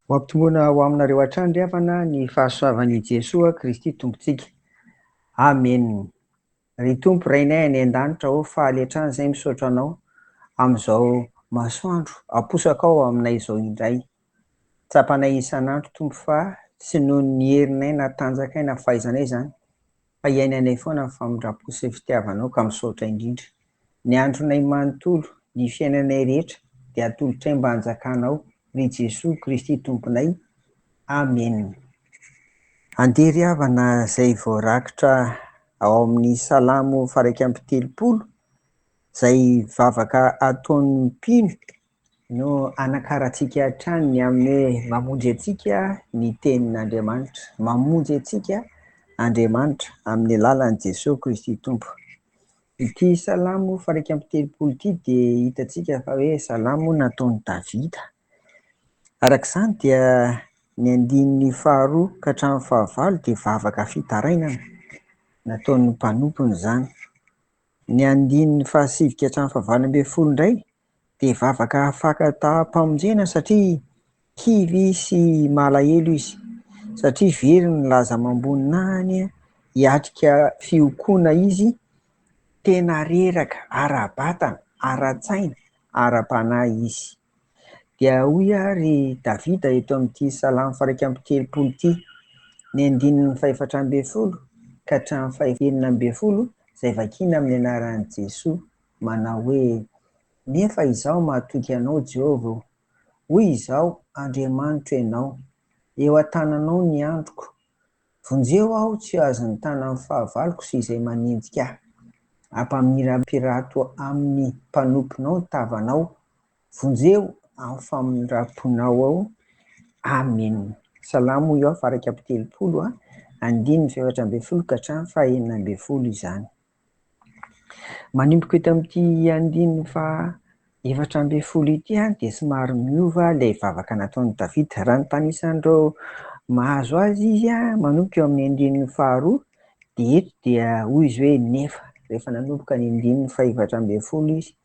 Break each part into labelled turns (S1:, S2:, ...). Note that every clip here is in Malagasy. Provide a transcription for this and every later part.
S1: Ho ampitomboina ho aminareo hatrany ry havana ny fahasoavan'i Jesoa Kristy Tompontsika. Amen. Ry Tompo Rainay any an-danitra ô, faly hatrany izay misaotra Anao amin'izao masoandro aposakao aminay izao indray. Tsapanay isan'andro Tompo fa tsy noho ny herinay na tanjakay na fahaizanay izany fa iainanay foana ny famindram-po sy ny fitiavanao ka misaotra indrindra. Ny andronay manontolo, ny fiainanay rehetra dia atolotray mba hanjakanao ry Jesoa Kristy Tomponay. Amen. Andeha ry havana izay voarakitra ao amin'ny Salamo faha-31, izay vavaka ataon'ny mpino no anakarantsika hatrany ny amin'ny hoe mamonjy antsika ny tenin'Andriamanitra. Mamonjy antsika Andriamanitra amin'ny alalan'i Jesoa Kristy Tompo. Ity Salamo faha-31 ity dia hitantsika fa hoe Salamo nataon'i Davida. Araka izany dia ny andininy faharoa ka hatramin'ny fahavalo dia vavaka fitarainana nataon'ny mpanompony izany. Ny andininy fahasivy ka hatramin'ny fahavalo ambin'ny folo indray dia vavaka fankataham-pamonjena satria kivy sy malahelo izy, satria very ny laza amam-boninahiny, hiatrika fiokoana izy, tena reraka ara-batana, ara-tsaina, ara-panahy izy. Dia hoy àry Davida eto amin'ity Salamo faha-31 ity, ny andininy faha-14 ka hatramin'ny faha-16 izay vakiana amin'ny anaran'i Jesoa, manao hoe, Nefa izaho mahatoky Anao, Jehovah ô. Hoy izaho, Andriamanitro Ianao. Eo an-tananao ny androko. Vonjeo aho tsy ho azon'ny tanan'ny fahavaloko sy izay manenjika ahy. Ampamirapirato amin'ny mpanomponao ny tavanao. Vonjeo amin'ny famindram-ponao aho. Amena. Salamo io faha-31, andininy faha-14 ka hatramin'ny faha-16 izany. Manomboka eto amin'ity andininy faha-14 ity dia somary miova ilay vavaka nataon'i Davida. Raha nitanisa an'ireo mahazo azy izy manomboka eo amin'ny andininy faharoa dia eto dia hoy izy hoe nefa, rehefa nanomboka ny andininy faha-14 izy.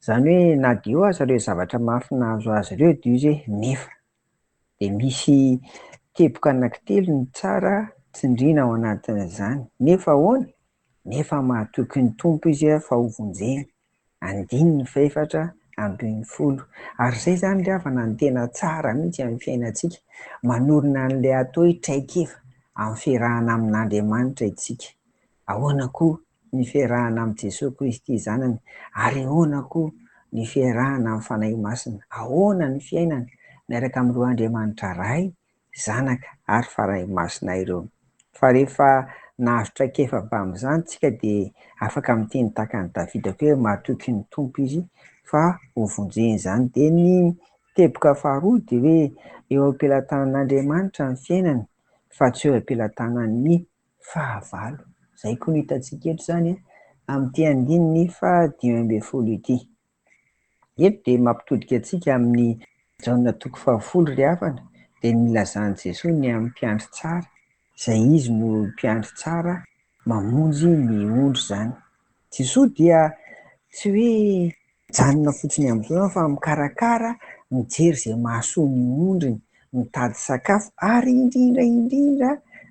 S1: Izany hoe na dia eo aza ireo zavatra mafy nahazo azy ireo dia hoy izy hoe nefa. Dia misy teboka anankitelo ny tsara tsindriana ao anatin'izany. Nefa ahoana? Nefa mahatoky ny Tompo izy fa ho vonjeny. Andininy faha-14. Ary izay izany ry havana no tena tsara mihitsy amin'ny fiainantsika. Manorina an'ilay atao hoe traikefa amin'ny fiarahana amin'Andriamanitra isika. Ahoana koa ny fiarahana amin'i Jesoa Kristy Zanany? Ary ahoana koa ny fiarahana amin'ny Fanahy Masina? Ahoana ny fiainana miaraka amin'ireo Andriamanitra Ray, Zanaka ary Fanahy Masina ireo? Fa rehefa nahazo traikefa avy amin'izany isika dia afaka miteny tahaka an'i Davida koa hoe mahatoky ny Tompo izy fa ho vonjeny izany. Dia ny teboka faharoa dia hoe eo am-pelatanan'Andriamanitra ny fiainany fa tsy eo am-pelatanan'ny fahavalo. Izay koa no hitantsika eto izany amin'ity andininy faha-15 ity. Eto dia mampitodika antsika amin'ny Jaona toko fahafolo ry havana, dia ny nilazan'i Jesoa ny amin'ny mpiandry tsara, izay izy no mpiandry tsara mamonjy ny ondry izany. Jesoa dia tsy hoe mijanona fotsiny amin'izao fa mikarakara, mijery izay mahasoa ny ondriny, mitady sakafo ary indrindra indrindra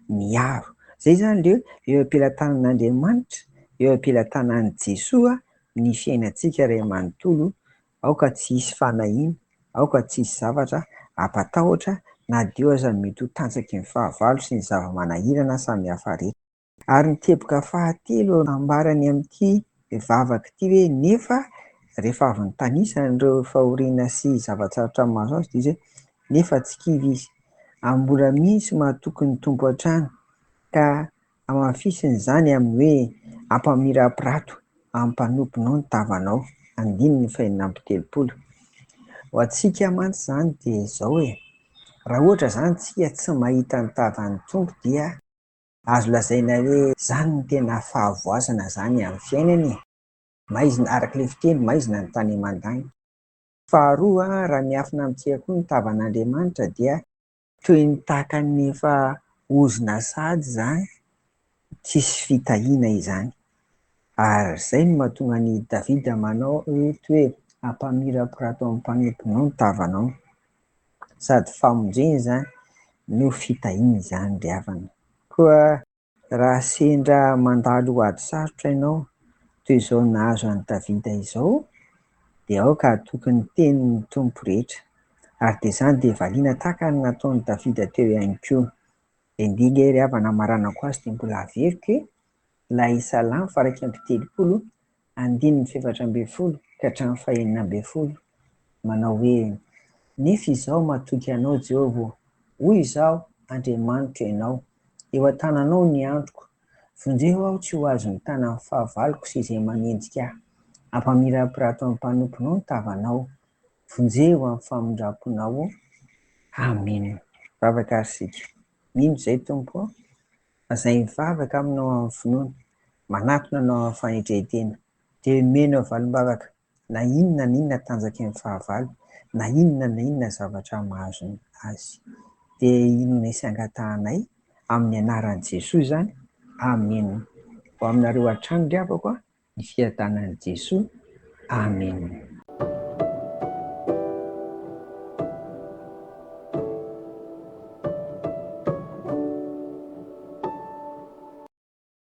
S1: miaro. Izay izany ilay hoe eo am-pelatanan'Andriamanitra, eo am-pelatanan'i Jesoa ny fiainantsika iray manontolo, aoka tsy hisy fanahiana, aoka tsy hisy zavatra hampatahotra na dia eo aza ny mety ho tanjaky ny fahavalo sy ny zava-manahirana samihafa rehetra. Ary ny teboka fahatelo ambarany amin'ity vavaka ity hoe nefa rehefa avy nitanisa an'ireo fahoriana sy zava-tsarotra mahazo azy dia izy hoe nefa tsy kivy izy, ary mbola misy mahatoky ny Tompo hatrany ka hamafisiny izany amin'ny hoe ampamirapirato amin'ny mpanomponao ny tavanao, andininy fahenina amby telopolo. Ho antsika mantsy izany dia izao e, raha ohatra izany tsika tsy mahita ny tavan'ny Tompo dia azo lazaina hoe izany no tena fahavoazana izany amin'ny fiainana e. Maizina, araka ilay fiteny, maizina ny tany aman-danitra. Faharoa, raha miafina amintsika koa ny tavan'Andriamanitra dia toy ny tahaka ny efa ozona sahady izany, tsisy fitahiana izany. Ary izay no mahatonga an'i Davida manao eto hoe ampamirapirato amin'ny mpanomponao ny tavanao. Sady famonjena izany no fitahiana izany ry havana. Koa raha sendra mandalo ady sarotra ianao, toy izao nahazo an'i Davida izao, dia aoka hatoky ny tenin'ny Tompo rehetra. Ary dia izany dia valiana tahaka ny nataon'i Davida teo ihany koa. Dia ndeha ange ry havana hamaranako azy dia mbola averiko e! Ilay Salamo faha-31 andininy faha-14 ka hatramin'ny faha-16 manao hoe, Nefa izaho matoky Anao, Jehovah ô, hoy izaho, Andriamanitro Ianao, eo an-tananao ny androko. Vonjeo aho tsy ho azon'ny tanan'ny fahavaloko sy izay manenjika ahy. Ampamirapirato amin'ny mpanomponao ny tavanao. Vonjeo amin'ny famindram-ponao. Amena. Vavaka ary isika. Mino izay Tompo ô, fa izay mivavaka aminao amin'ny finoana, manatona anao amin'ny fanetren-tena, dia omenao valim-bavaka na inona na inona tanjaky ny fahavalo, na inona na inona zavatra mahazo azy. Dia inoanay sy angatahanay amin'ny anaran'i Jesoa izany. Amena. Ho aminareo hatrany ry havako a, ny fiadanan'i Jesoa. Amena.